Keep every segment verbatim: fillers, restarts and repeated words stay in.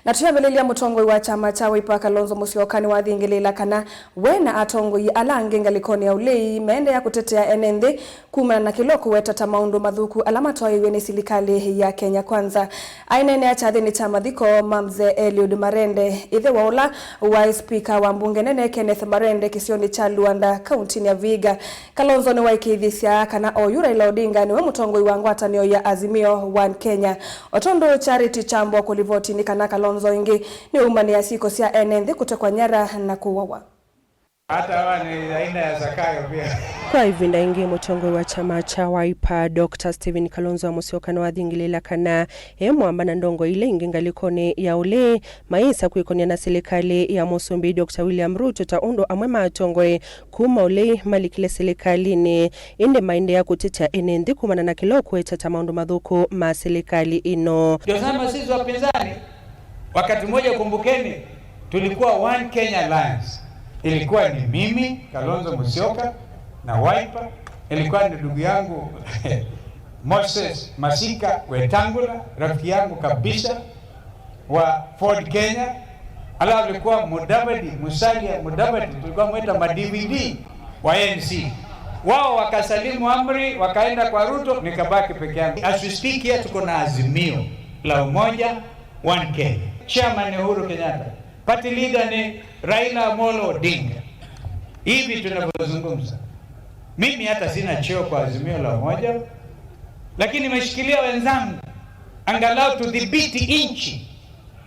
Na tũyambĩlĩlya, mũtongoi wa kyama kya Wiper Kalonzo Musyoka nĩwathingĩlĩĩla kana we na atongoi ala angĩ ngalĩkonĩ ya ũlei meendeea kũtetea ene nthĩ kumana na kĩla ũkũweta ta maũndũ mathũku ala matwaĩĩw'e nĩ silikalĩ ya Kenya Kwanza. Aineenea kyathĩnĩ kya mathiko ma Mzee Eliud Marende, ĩthe wa ũla waĩ spika wa mbunge nene Kenneth Marende kĩsionĩ kya Luanda, kauntinĩ ya Vihiga, Kalonzo nĩwaĩkĩĩthisya kana oyu Raila Odinga nĩwe mũtongoi wa ngwatanĩo ya Azimio One Kenya. O tondũ Charity Kyambo kũlivoti nĩ kana Kalonzo ĩngĩ nĩũumanĩa syĩko sya ene nthĩ kũtekwa nyara na kũawa. Hata hawa ni aina ya Zakayo pia. Kwa ĩvinda ĩngĩ, mũtongoi wa kyama kya Wiper, Doctor Stephen Kalonzo Musyoka nĩwathingĩlĩĩla kana e mwamba na ndongoi ila ingĩ ngalĩkonĩ ya ũlei mayĩsa kwĩkonia na silikalĩ ya Mũsumbĩ Doctor William Ruto ta ũndũ amwe ma atongoi kuma ũlei malikile silikalĩnĩ, ĩndĩ maendeea kũtetea ene nthĩ kumana na kĩla ũkũweta ta maũndũ mathũku ma silikalĩ ĩno. Ndio sema sisi wapinzani, wakati mmoja, kumbukeni, tulikuwa One Kenya Alliance. Ilikuwa ni mimi, Kalonzo Musyoka, na Wiper. Ilikuwa ni ndugu yangu Moses Masika Wetangula, rafiki yangu kabisa wa Ford Kenya. Alafu alikuwa Mudavadi, Musalia Mudavadi, tulikuwa mweta ma D V D wa A N C. Wao wakasalimu amri, wakaenda kwa Ruto, nikabaki peke yangu. As we speak here, tuko na Azimio la Umoja, One Kenya. Chairman ni Uhuru Kenyatta. Party leader ni Raila Amolo Odinga. Hivi tunavyozungumza, mimi hata sina cheo kwa Azimio la Umoja, lakini nimeshikilia wenzangu, angalau tudhibiti nchi,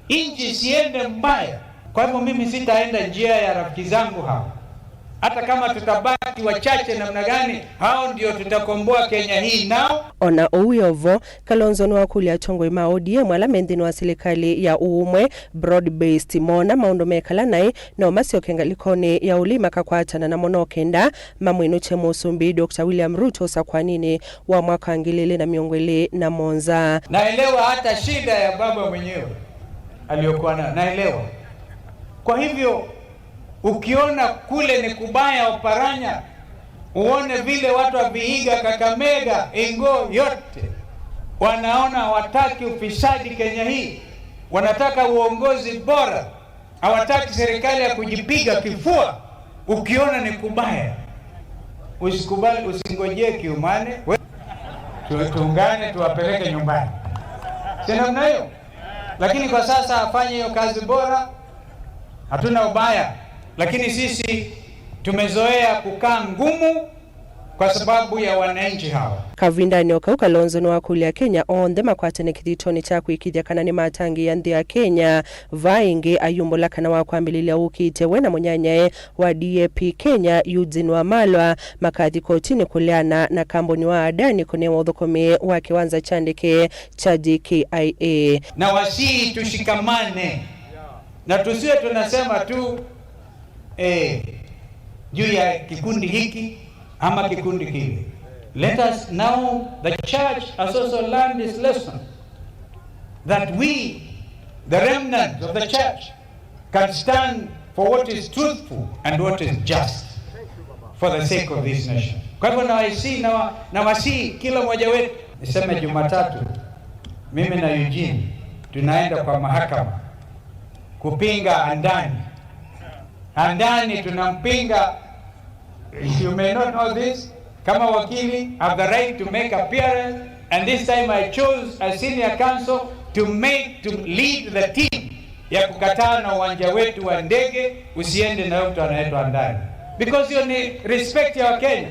nchi isiende mbaya. Kwa hivyo mimi sitaenda njia ya rafiki zangu hawa, hata kama tutabaki wachache namna gani, hao ndio tutakomboa Kenya hii nao. Ona ũu wĩ o vo, Kalonzo nĩwakũlya atongoi ma O D M ala me nthĩnĩ wa silikalĩ ya ũũmwe, broad based, moona maũndũ mekala naĩ no masyoke ngalĩkonĩ ya ũlei makakwatana namo no kenda mamwĩnũkye Mũsumbĩ Doctor William Ruto ũsakwaninĩ wa mwaka wa ngili ili na mĩongo ĩlĩ na mũonza. Naelewa hata shida ya baba mwenyewe aliyokuwa nayo, naelewa. Kwa hivyo, ukiona kule ni kubaya, Oparanya, uone vile watu wa Vihiga, Kakamega, Ingo yote wanaona, hawataki ufisadi Kenya hii, wanataka uongozi bora, hawataki serikali ya kujipiga kifua. Ukiona ni kubaya, usikubali, usingojee kiumane, we-, tu-, tuungane, tuwapeleke nyumbani. Si namna hiyo? Lakini kwa sasa afanye hiyo kazi bora, hatuna ubaya, lakini sisi tumezoea kukaa ngumu kwa sababu ya wananchi hawa. Kavindanĩ o kau, Kalonzo nĩwakũlya Akenya onthe makwatane kĩthitonĩ kya kwĩkĩĩthya kana nĩmatangĩĩa nthĩ ya Kenya. Vaa ĩngĩ ayumbũla kana wa kwambĩlĩlya ũkĩte, we na mũnyanyae wa D A P Kenya, Eugene Wamalwa, makathi kotinĩ kũleana na kambuni wa Adani kũnewa ũthũkũmi wa kĩwanza kya ndeke kya J K I A. Na wasihi tushikamane na tusiwe tunasema tu, eh, juu ya kikundi hiki ama kikundi kile. Let us now, the church has also learned this lesson, that we, the remnant of the church, can stand for what is truthful and what is just for the sake of this nation. Kwa hivyo nawasihi, nawa-, nawasihi kila mmoja wetu, niseme Jumatatu, mimi na Eugene tunaenda kwa mahakama kupinga Andani. Andani tunampinga. You may not know this. Kama wakili, I have the right to make appearance, and this time I chose a senior counsel to make, to lead the team ya kukataa na uwanja wetu wa ndege usiende na huyo mtu anaitwa Andani. Because hiyo ni respect ya Wakenya.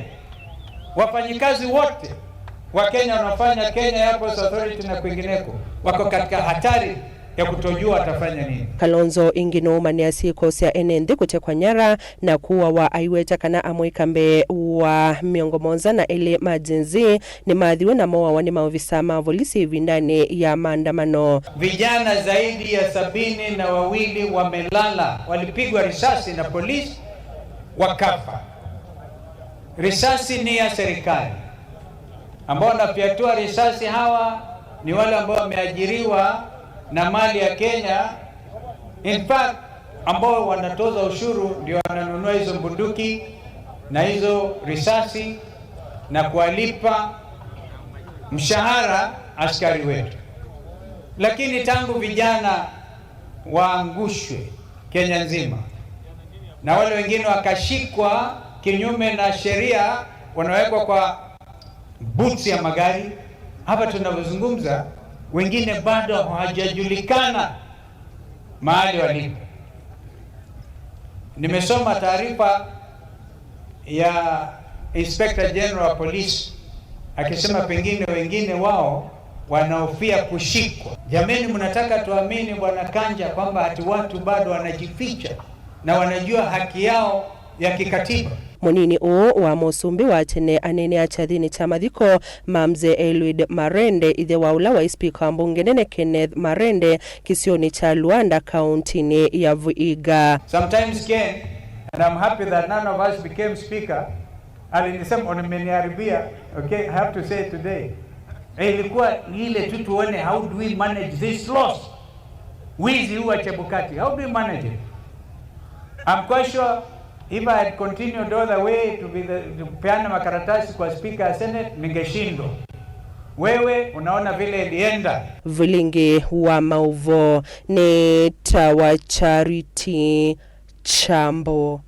Wafanyikazi wote wa Kenya wanaofanya Kenya Airports Authority na kwingineko wako katika hatari ya kutojua watafanya nini. Kalonzo ĩngĩ nũũmanĩa syĩko sya ene nthĩ kũtekwa nyara na kũawa, aiweta kana amũika mbee wa mĩongo mũonza na elĩ ma Gen Z nĩmathiwe na moawa nĩ maovisa ma volisi ĩvindanĩ ya maandamano. Vijana zaidi ya sabini na wawili wamelala, walipigwa risasi na polisi, wakafa. Risasi ni ya serikali. Ambao wanafyatua risasi hawa ni wale ambao wameajiriwa na mali ya Kenya. In fact, ambao wanatoza ushuru ndio wananunua hizo bunduki na hizo risasi na kuwalipa mshahara askari wetu. Lakini tangu vijana waangushwe Kenya nzima, na wale wengine wakashikwa kinyume na sheria, wanawekwa kwa boots ya magari. Hapa tunavyozungumza, wengine bado hawajajulikana mahali walipo. Nimesoma taarifa ya Inspector General wa Police akisema pengine wengine wao wanahofia kushikwa. Jameni, mnataka tuamini, Bwana Kanja, kwamba ati watu bado wanajificha na wanajua haki yao ya kikatiba? Mũnini ũũ wa mũsumbĩ wa tene aneenea kyathĩnĩ kya mathiko ma Mzee Eliud Marende, ĩthe wa ũla waĩ spika wa mbunge nene Kenneth Marende, kĩsionĩ kya Luanda, kaũntĩnĩ ya Vihiga. Sometimes, Ken, and I'm happy that none of us became speaker, alinisema, umeniharibia, okay, I have to say today. Eh, ilikuwa ile tu tuone, how do we manage this loss? Wizi huu wa Chebukati, how do we manage it? I'm quite sure if I had continued all the way to be the, to peana makaratasi kwa speaker ya Senate, ningeshindwa. Wewe unaona vile ilienda. Vilingi wa maũvoo nĩ ta wa Charity Chambo.